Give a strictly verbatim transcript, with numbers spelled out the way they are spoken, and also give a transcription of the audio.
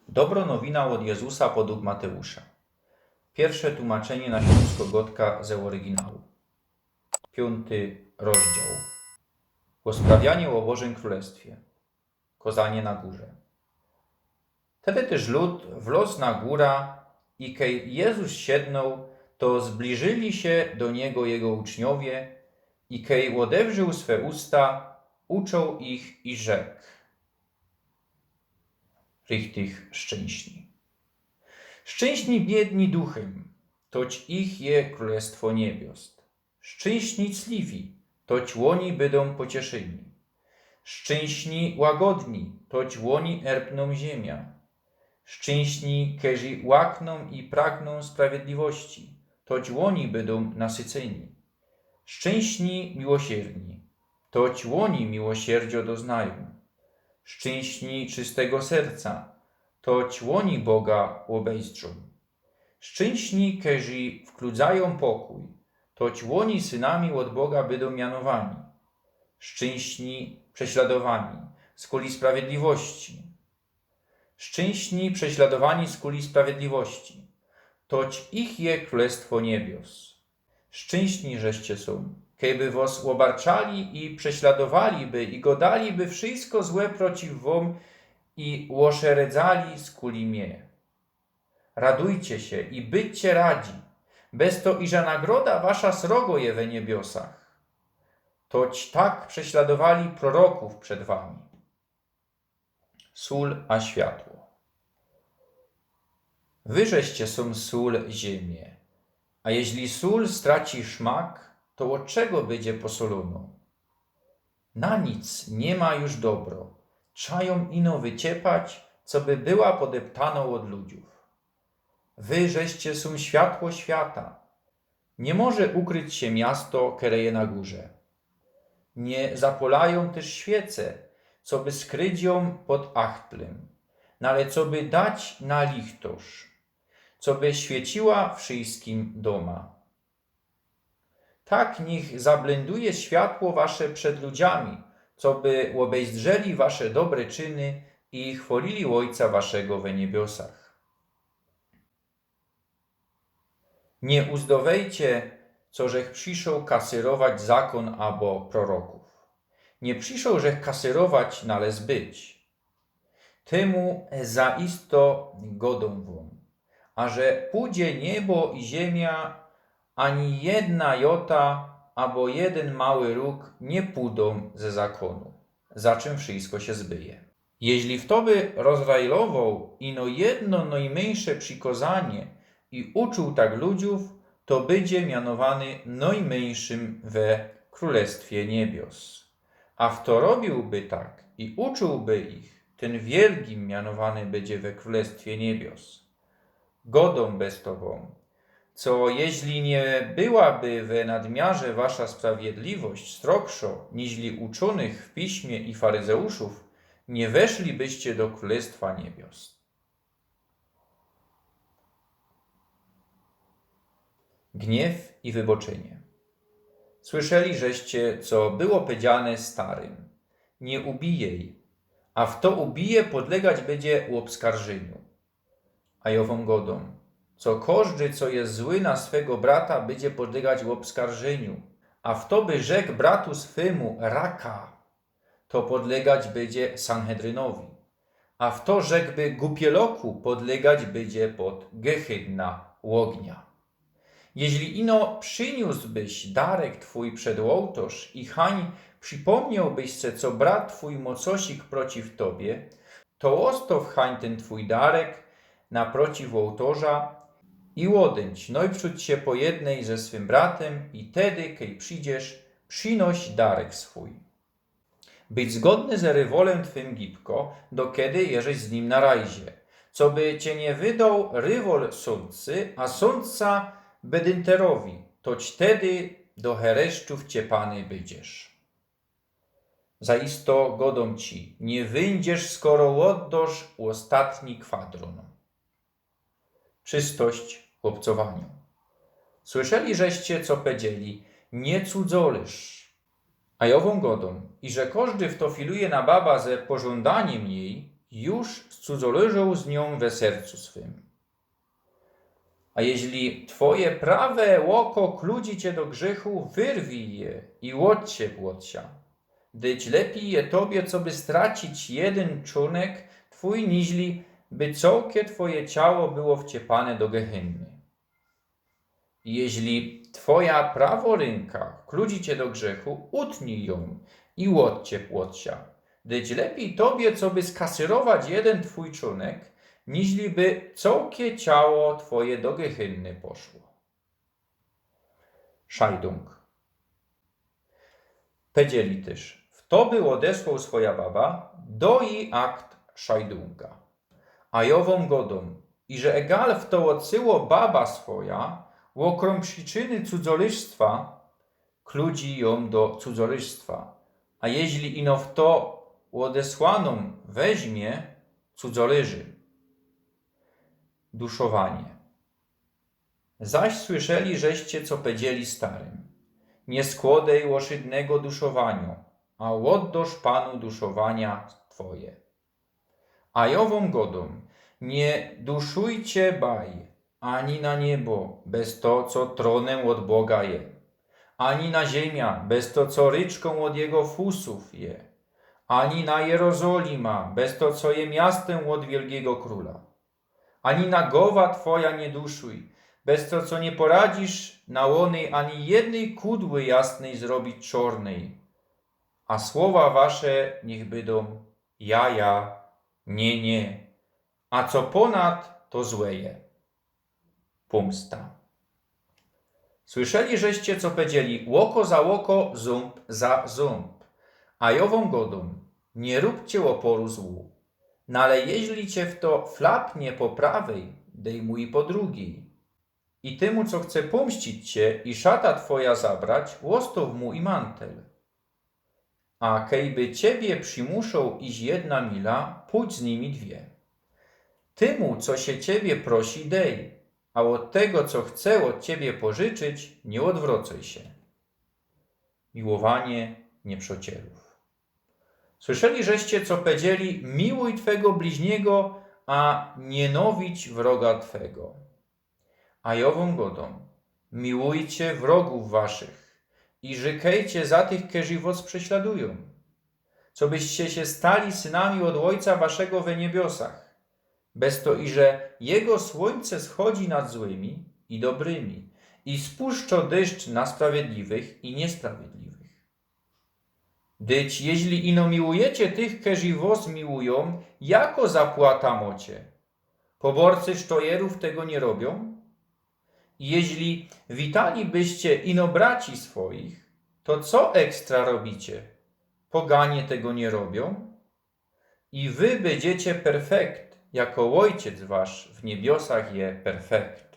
Dobro nowina ôd Jezusa podug Mateusza. Piyrsze tumaczynie na ślōnsko godka ze ôryginału. Piōnty rozdział. Rozprawianie ô Bożym Krōlestwie. Kŏzanie na gōrze. Tedy tyż lud wlŏz na gōra i kej Jezus siednōł, to zbliżyli sie do Niego Jego uczniowie i kej ôdewrzōł swe usta, uczōł ich i rzekł: Richtig szczynśni. Szczynśni biydni duchym, toć ich je krōlestwo niebios. Szczynśni cliwi, toć ôni bydōm pocieszyni. Szczynśni łagodni, toć ôni erbnōm ziymia. Szczynśni, kerzy łaknōm i pragnōm sprawiedliwości, toć ôni bydōm nasycyni. Szczynśni miłosierni, toć ôni miłosierdzio doznajōm. Szczynśni czystego serca, toć ôni Boga ôbejzdrzōm. Szczynśni, kerzy wkludzajōm pokōj, toć ôni synami ôd Boga bydōm mianowani. Szczynśni prześladowani skuli sprawiedliwości. Szczynśni prześladowani skuli sprawiedliwości, toć ich je krōlestwo niebios. Szczynśni żeście sōm, kejby wŏs ôbarczali i prześladowali by i godali by wszysko złe przeciw wōm i ôszeredzali skuli mie. Radujcie sie i bydźcie radzi, bez to iże nagroda wasza srogo je we niebiosach. Toć tak prześladowali prorokōw przed wami. Sōl a światło. Wy żeście sōm sōl ziymie, a jeźli sōl straci szmak, to ôd czego bydzie posolōnŏ? Na nic niy ma już dobro, trza jōm ino wyciepać, coby była podeptanŏ ôd ludziōw. Wy żeście sōm światło świata. Niy może ukryć sie miasto, kere je na gōrze. Niy zapŏlajōm tyż świece, coby skryć jōm pod achtlym, nale coby dać na lichtŏrz, coby świeciła wszyskim dōma. Tak niych zablynduje światło wasze przed ludziami, coby ôbejzdrzeli wasze dobre czyny i chwŏlili Ôjca waszego we niebiosach. Niy uzdŏwejcie, co żech przyszoł kasyrować zakōn abo prorokōw. Niy przyszoł żech kasyrować, nale zbyć. Tymu zaisto godōm wōm, aże pudzie niebo i ziymia, ani jedna jota abo jedyn mały rōg niy pudōm ze zakōnu, za czym wszysko sie zbyje. Jeźli fto by rozrajlowoł ino jedno nojmyńsze przikŏzanie i uczōł tak ludziōw, to bydzie mianowany nojmyńszym we krōlestwie niebios. A fto robiōłby tak i uczōłby ich, tyn wielgim mianowany bydzie we krōlestwie niebios. Godōm bez to wōm, co jeźli niy byłaby we nadmiarze wasza sprawiedliwość srogszŏ niźli uczōnych w piśmie i faryzeuszōw, niy weszlibyście do krōlestwa niebios. Gniew i wyboczynie. Słyszeli żeście, co było powiedziane starym: Niy ubijej, a fto ubije, podlegać bydzie ôbskarżyniu. A jŏ wōm godōm, co kożdy, co je zły na swego brata, bydzie podlegać ôbskarżyniu. A fto by rzekł bratu swemu raka, to podlegać bydzie Sanhedrynowi. A fto rzekłby gupieloku, podlegać bydzie pod Gehynna ôgnia. Jeźli ino prziniōsłbyś darek twōj przed ôłtŏrz i hań przipōmniōłbyś se, co brat twōj mŏ cosik przeciw tobie, to ôstow hań tyn twōj darek napreciw ôłtŏrza i ôdyńdź nojprzōd sie pojednij ze swym bratym i tedy, kej przidziesz, przinoś darek swōj. Bydź zgodny ze rywolym twym gibko, do kedy jeżeś z nim na rajzie, coby cie niy wydoł rywol sōmcy, a sōmca bedynterowi, toć tedy do heresztu wciepany bydziesz. Zaisto godōm ci, niy wyńdziesz, skoro ôddŏsz ôstatni kwadrōn. Czystość w ôbcowaniu. Słyszeli żeście, co powiedzieli: Niy cudzolysz. A jŏ wōm godōm, iże kożdy, fto filuje na baba ze pożōndaniym jij, już scudzolōżōł z niōm we sercu swym. A jeźli twoje prawe oko kludzi cie do grzychu, wyrwij je i ôdciep ôd sia. Dyć lepij je tobie, coby stracić jedyn czōnek twōj, niźli by cołkie twoje ciało było wciepane do Gehynny. Jeźli twoja prawo rynka kludzi cie do grzychu, utnij jōm i ôdciep ôd sia. Dyć lepij tobie, coby skasyrować jedyn twōj czōnek, niźli by cołkie ciało twoje do Gehynny poszło. Szajdōng. Pedzieli tyż: Fto by ôdesłoł swoja baba, doji akt szajdōnga. A jŏ wōm gŏdōm, iże egal fto ôdsyło baba swoja, ôkrōm prziczyny cudzolyżstwa, kludzi jōm do cudzolyżstwa. A jeźli ino fto ôdesłanõ weźmie, cudzolyży. Duszowanie. Zaś słyszeli żeście, co pedzieli starym: Nie skłodej ôszydnego duszowaniŏ, a ôddŏsz Panu duszowania twoje. A jŏ wōm gŏdōm: Nie duszujcie baj, ani na niebo, bez to, co trōnã ôd Boga je, ani na ziymia, bez to, co ryczkōm ôd jego fusōw je, ani na Jerozolima, bez to, co je miastym ôd wielgigo krōla. Ani na gowa twoja nie duszuj, bez to, co nie poradzisz na łōny ani jednyj kudły jasnyj zrobić czŏrnyj. A słowa wasze niych bydōm: ja, ja, nie, nie. A co pōnad, to złe je. Pōmsta. Słyszeli żeście, co pedzieli: ôko za ôko, zōmb za zōmb. A jŏ wōm gŏdōm: Nie rōbcie ôporu złu. No ale jeźli cie fto flapnie po prawyj, dej mu i po drugij. I tymu, co chce pōmścić cie i szata twoja zabrać, ôstŏw mu i mantel. A kejby ciebie przimuszoł iś jedna mila, pōdź z nimi dwie. Tymu, co sie ciebie prosi, dej, a ôd tego, co chce ôd ciebie pożyczyć, nie ôdwrŏcej sie. Miłowanie nieprzŏcielōw. Słyszeli żeście, co pedzieli: Miłuj twego bliźniego, a nienawidź wroga twego. A jŏ wōm gŏdōm: Miłujcie wrogōw waszych i rzykejcie za tych, kerzy wŏs prześladujōm, cobyście sie stali synami ôd Ôjca waszego we niebiosach. Bez to, iże jego słōńce schodzi nad złymi i dobrymi, i spuszczŏ deszcz na sprawiedliwych i niesprawiedliwych. Dyć, jeźli ino miłujecie tych, kerzy wŏs miłujōm, jakŏ zapłata mŏcie? Poborcy sztojerōw tego nie robiōm? I jeźli witalibyście ino braci swoich, to co ekstra robicie? Poganie tego nie robiōm? I wy bydziecie perfekt, jako Ôjciec wasz w niebiosach je perfekt.